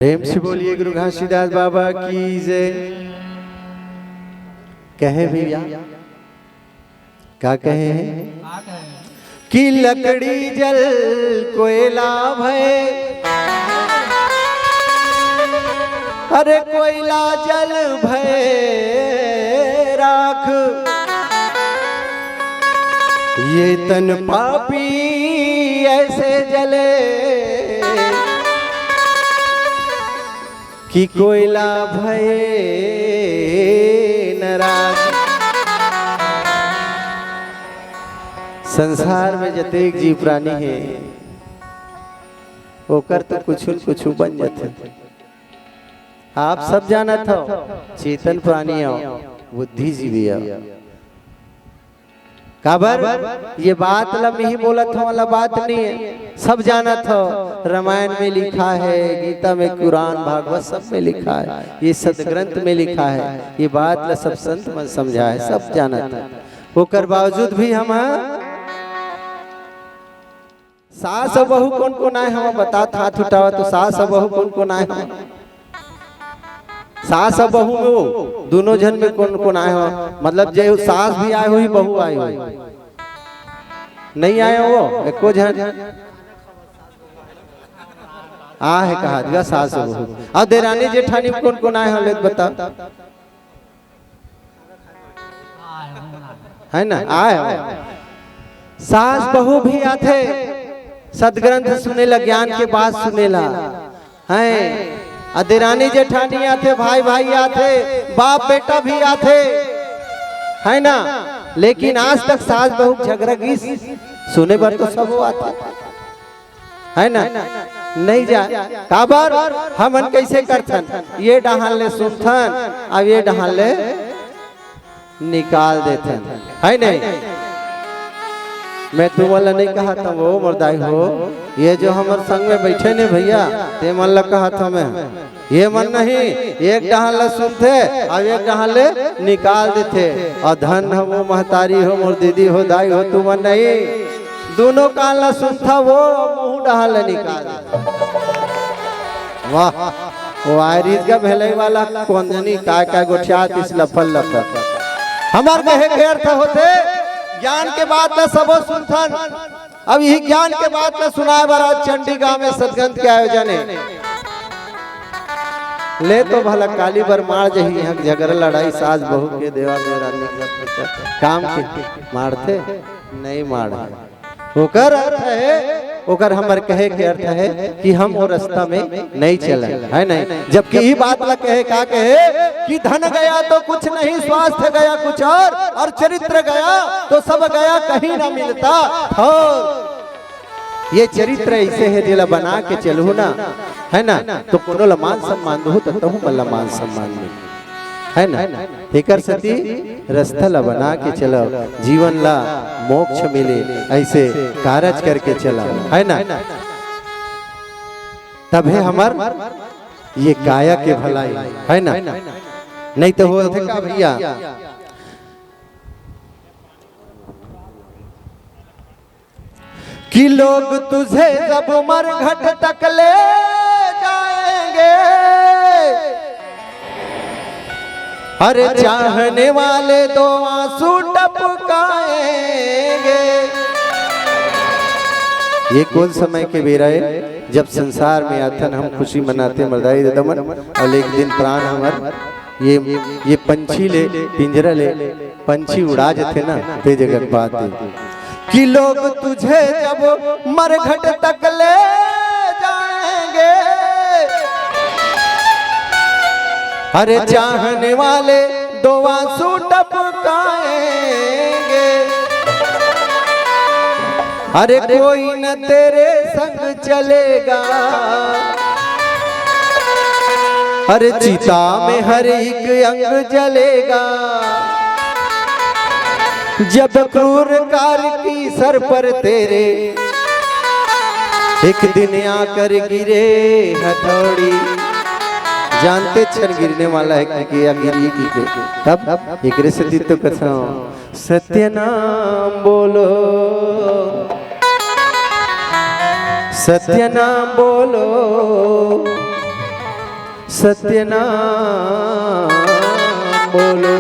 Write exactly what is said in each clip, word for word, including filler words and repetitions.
प्रेम से बोलिए गुरु घासीदास बाबा की जय। कहे भैया, का कहे हैं? कि लकड़ी जल कोयला भय, अरे कोयला जल भय राख, ये तन पापी ऐसे जले कि कोयला भय न राख। संसार में जतेक जीव प्राणी हे, ओकर तो कुछु न कुछु बन जथे। आप सब जानत हव, चेतन प्राणी हव, बुद्धिजीवी हव। काबर ये बात ला मैं ही बोलत हव, वाला बात नहीं है, सब जानत हव। रामायण में लिखा है, गीता में, कुरान, भागवत, सब में लिखा है, ये सदग्रंथ में लिखा है, ये बात ला सब संत मन समझा है, सब जानत हव। ओकर बावजूद भी हम सास अउ बहू कोन कोन आए हव, बतात हाथ उठावा तो सास अउ बहू कोन कोन आए हव? सास अउ बहू में वो दोनों झन में कोन कोन आए हव? मतलब जे सास भी आए होही, बहू आए होही, नहीं आए हो एको झन? आ हे कहा दिया सास अउ बहू। अउ देरानी जेठानी में कोन कोन आए हव, ले बता। है ना, आए हो। सास बहू भी आथे, सदग्रंथ सुनेला, ज्ञान के बात सुनेला, हैं। अ देरानी जेठानी आथे, भाई भाई आथे, बाप बेटा भी आथे, है ना। लेकिन आज तक सास बहू झगरा गीस सुने बर तो सब आथे। है ना? नहीं जाय। काबर? हमन कइसे करथन? ये डहान ले सुनथन, अब ये डहान ले निकाल देथन, है नहीं? मैं तुमन ला नहीं कहत हंव, वो मोर दाई हो, ये जो हमर संग में बइठे ने भइया, ते मन ला कहत हंव मैं। ये मन नहीं, एक डहान ला सुनथे, अब एक डहान ले निकाल देथे। अउ धन हो वो महतारी हो, मोर दीदी हो, दाई हो, तुमन नहीं, दूनों कान ला सुनथा वो, मुंह डहान ले निकाल देथे। वाह, वो आयरिस का भेलई वाला कोंजनी काय काय गोठियातिस लफर लफर। हमर कहे के अर्थ होथे, ज्ञान के बात ला सबो सुनथन, अब इही ज्ञान के बात ला सुनाय बर आज चंडीगांव में सदगंध के आयोजन हे। ले तो भला काली बर मार जही, इहां झगरा लड़ाई सास बहू के, देवा देवरानी के काम के मारथे, नहीं मार। ओकर अर्थ हे, ओकर हमर कहे के अर्थ हे कि हम वो रास्ता में नहीं चलन, है नहीं? जबकि ई बात ला कहे, का कहे कि धन गया तो कुछ नहीं, स्वास्थ्य गया कुछ और, और चरित्र गया तो सब गया, कहीं ना मिलता ठौर। ये चरित्र ऐसे हे, जेला बना के चलहू ना, है ना, तो कोनो ला मान सम्मान दहू, तो तहू मन ला मान सम्मान मिलही, है ना। तेकर सेती रस्ता ला बना के चलव, जीवन ला मोक्ष मिले, ऐसे कारज करके चलव, है ना। तभे हमर ये काया के भलाई, है ना। नहीं तो होथे का भैया, कि लोग तुझे जब मरघट तक ले जाएंगे, अरे चाहने वाले दो आंसू टपकाएंगे। ये कोन समय के बेरा हे, जब संसार में आथन हम खुशी मनाथे मरदाई ददमन, अउ एक दिन प्राण हमर ये, ये पंछी ले, पिंजरा ले पंछी उड़ा जथे ना, ते जगत बात हे कि लोग तुझे जब मरघट तक ले जाएंगे, अरे चाहने वाले दो आंसू टपकाएंगे। अरे कोई न तेरे संग चलेगा, अरे चिता में हर एक अंग जलेगा। जब क्रूर कार्य की सर पर तेरे एक दिन आकर गिरे हथौड़ी, जानते क्षण गिरने वाला है कि या गिरी की के, तब एकरे से तो कसम सत्य नाम बोलो, सत्य नाम बोलो, सत्य नाम बोलो।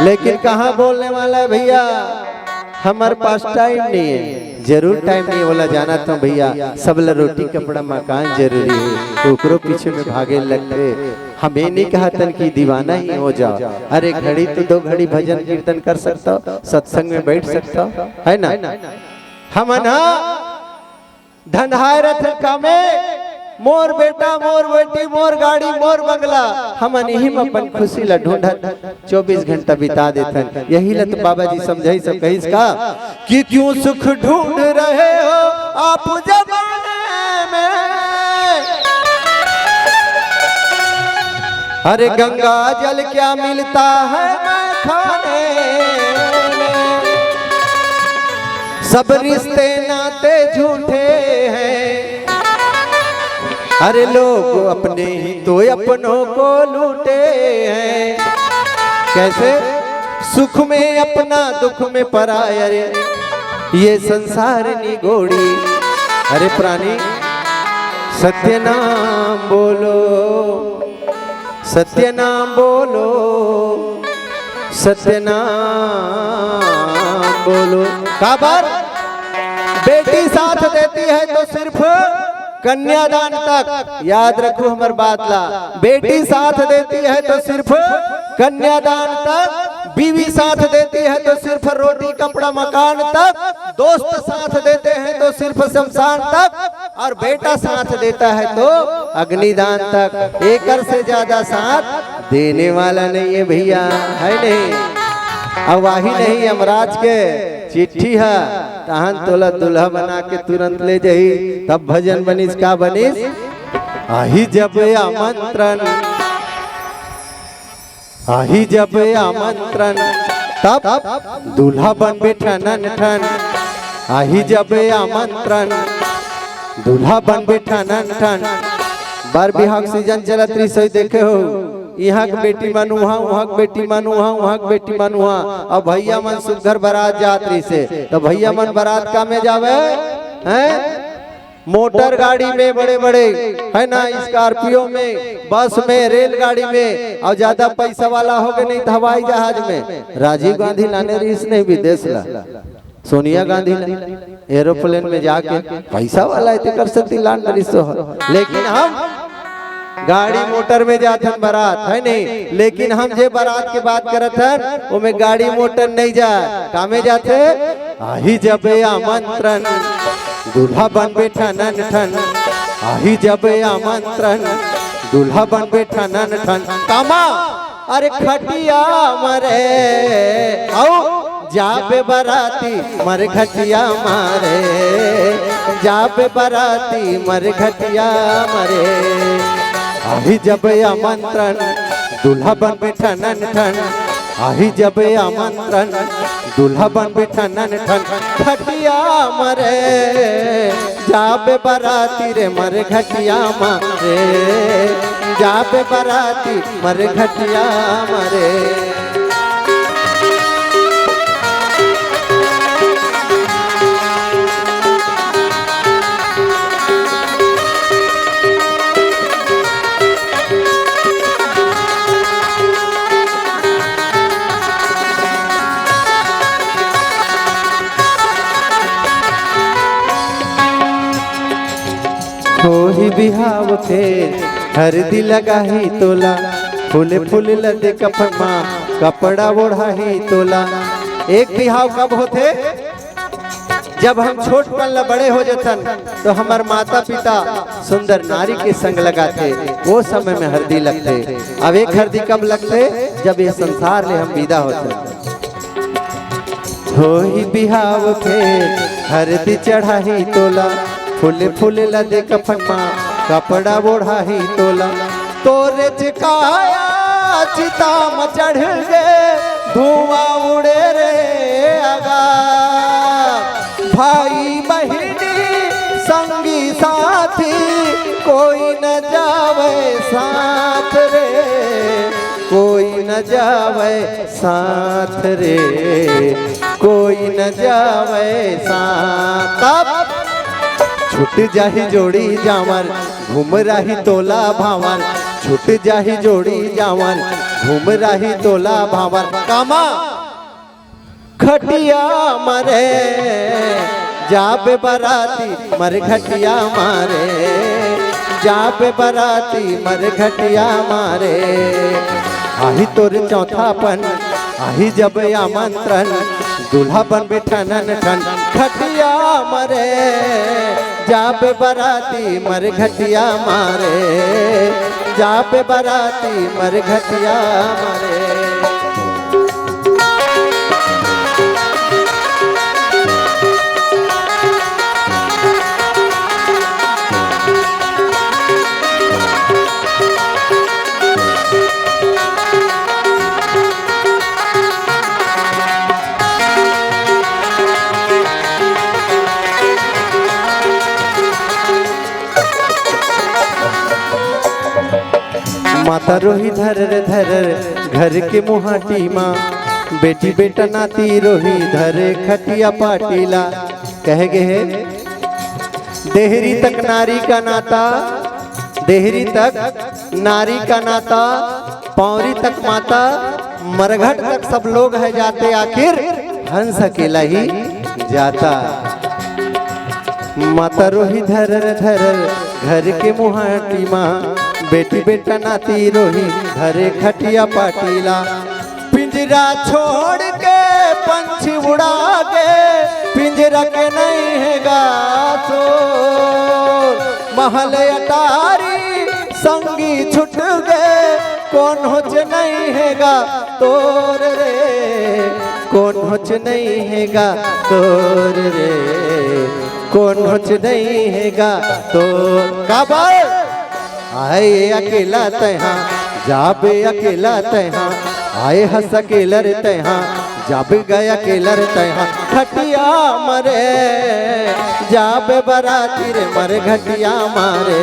लेकिन कहाँ बोलने वाला है भैया? हमारे पास टाइम नहीं है। जरूर टाइम नहीं है बोला जाना तो भैया, सब ला रोटी कपड़ा मकान जरूरी है, तो ओकरो पीछे में भागे लगथे। हम ये नहीं कहतन कि दीवाना ही हो जाओ। अरे घड़ी तो दो घड़ी भजन कीर्तन कर सकता हो, सत्संग में बैठ सकता हो, है ना? हमन हा धंधाए रथन कामे, मोर बेटा, मोर बेटी, मोर गाड़ी, मोर बंगला, हमन इही म अपन खुशी ला ढूंढत चौबीस घंटा बिता देथन। यही ला तो बाबा जी समझाइस अउ कहिस का कि क्यों सुख ढूंढ रहे हो आप जमाने में, अरे गंगा जल क्या मिलता है मैं खाने में। सब रिश्ते नाते झूठे हैं, अरे लोग अपने ही तो अपनों को लूटे हैं। कैसे? सुख में अपना दुख में पराया, अरे ये संसार निगोड़ी। अरे प्राणी, सत्य नाम बोलो, सत्य नाम बोलो, सत्य नाम बोलो। काबर? बेटी साथ देती है तो सिर्फ कन्यादान तक, याद रखो हमर बात ला। बेटी साथ देती है तो सिर्फ कन्यादान तक, बीवी साथ देती है तो सिर्फ रोटी कपड़ा मकान तक, दोस्त साथ देते हैं तो सिर्फ शमशान तक, और बेटा साथ देता है तो अग्निदान तक। एकर से ज्यादा साथ देने वाला नहीं है भैया, है नहीं? अब वही नहीं, यमराज के चिट्ठी है, तहन तोला दुल्हा बना के तुरंत ले जाही। तब भजन बनिस, का बनिस? आही जब आमंत्रण, आही जब आमंत्रण, तब दूल्हा बनबे ठनन ठन। आही जब आमंत्रण, दूल्हा बनबे ठनन ठन। बर बिहाव के सीजन चलत रहिस, देखे हो, इहाँ के बेटी मन उहाँ, उहाँ के बेटी मन उहाँ, उहाँ के बेटी मन उहाँ। अब भैया मन सुघर बरात जात रहिसे, तो भैया मन बरात का में जावे, हैं? मोटर गाड़ी में बड़े बड़े, है ना, स्कॉर्पियो में, बस में, रेलगाड़ी में, और ज्यादा पैसा वाला हो गए नहीं तो हवाई जहाज में। राजीव गांधी लाने रहिस नहीं विदेश ला, सोनिया गांधी ला एरोप्लेन में जाके, पैसा वाला है तेकर सेती लान रहिस हो। लेकिन हम गाड़ी मोटर में जाथन बरात, है नहीं? लेकिन हम जे बरात के बात करत हन, ओमे गाड़ी मोटर नहीं जाय, का में जाथे? आही जब आमंत्रण, दूल्हा बनबे ठनन ठन। आही जब आमंत्रण, दूल्हा बनबे ठनन ठन। कामा, अरे खटिया मरे, औ जाबे बराती मर घटिया मारे, जाबे बराती मर घटिया मारे। आही जब आमंत्रण, दूल्हा बनबे ठनन ठन। आही जब आमंत्रण, दूल्हा बनबे ठनन ठन। खटिया मरे, जाबे बराती रे मर घटिया मारे, जाबे बराती मर घटिया मारे। होही बिहाव फेर, हरदी लगाही तोला, फूले फूले लदे कफन मा, कपड़ा ओढ़ाही तोला। एक बिहाव कब होथे? जब हम छोटपन ला बड़े हो जथन, तो हमर माता पिता सुंदर नारी के संग लगाथे, वो समय में हरदी लगथे। अब एक हरदी कब लगथे? जब ये संसार ले हम विदा होथन। होही बिहाव फेर, हरदी चढ़ाही तोला, फूले फूले लदे कफन मा, कपड़ा ओढ़ाही तोला। तोरे चिकाया चिता म चढ़ गे, धुआं उड़े रे आगा। भाई बहिनी संगी साथी, कोई न जावे साथ रे, कोई न जावे साथ रे, कोई न जावे साथ। तब छूट जाही जोड़ी जांवर, घूम रही तोला भांवर। छूट जाही जोड़ी जावन, घूम राही तोला भांवर। कामा खटिया मरे जाबे बराती मर घटिया मारे, जाबे बराती मर घटिया मारे। आही तोर चौथापन, आही जब आमंत्रण, दूल्हा बनबे ठनन ठन खटिया मरे, जाबे बराती मर घटिया मारे, जाबे बराती मर घटिया मारे। माता रोही धरर धरर घर के मुहाटी मा, बेटी बेटा नाती रोही धरे खटिया पाटी ला। कहे गे हे, देहरी तक नारी का नाता, देहरी तक नारी का नाता, पौरी तक माता, मरघट तक सब लोग है जाते, आखिर हंस अकेला ही जाता। माता रोही धरर धरर घर के मुहाटी मा, बेटी बेटा नाती रोही धरे खटिया पाटी ला। पिंजरा छोड़ के पंछी उड़ा के, पिंजरा के नहीं है गा शोर। महल अटारी संगी छुट गए, कोनोच नहीं है गा तोर रे, कोनोच नहीं है गा तोर रे, कोनोच नहीं है गा तोर। का बात? आए अकेला तैहा, जाबे अकेला तैहा, आए हस अकेला रे तैहा, जाबे गए अकेला रे तैहा, खटिया मरे, जाबे बराती रे मर घटिया मारे,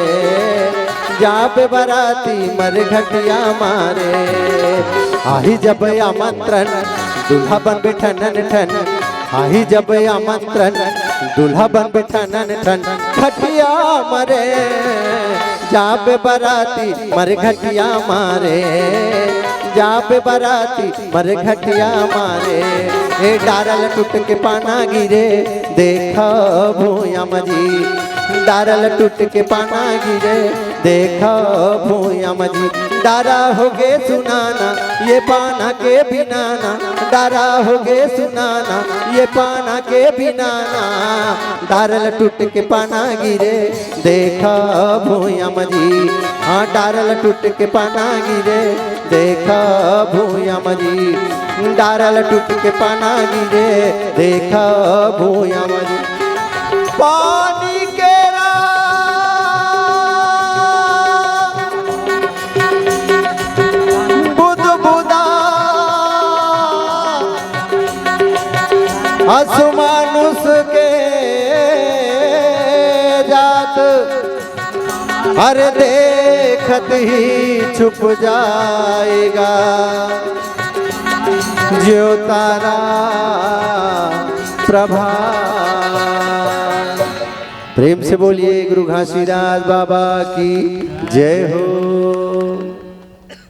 जाबे बराती मर घटिया मारे। आही जब आमंत्रण, दूल्हा बनबे ठनन ठन, आही जब आमंत्रण, दूल्हा बनबे ठनन ठन, खटिया मरे, जाबे बराती मर घटिया मारे, जाबे बराती मर घटिया मारे। ए डारल टूट के पाना गिरे, देखा भूया मजी, डारल टूट के पाना गिरे, देखा भूया मजी। डारा हो गे सुनाना, ये पाना के बिनाना, डारा हो गे सुनाना, ये पाना के बिनाना। डारल टूट के पाना गिरे, देखा भूया मजी। हाँ, डारल टूट के पाना गिरे, देखा भूया मजी। डारल टूट के पाना गिरे, देखा भूया मजी। पानी के रा बुदबुदा आसमानुस के जात, अरे देखत ही छुप जाएगा जो तारा प्रभा। प्रेम से बोलिए गुरु घासीदास बाबा की जय हो।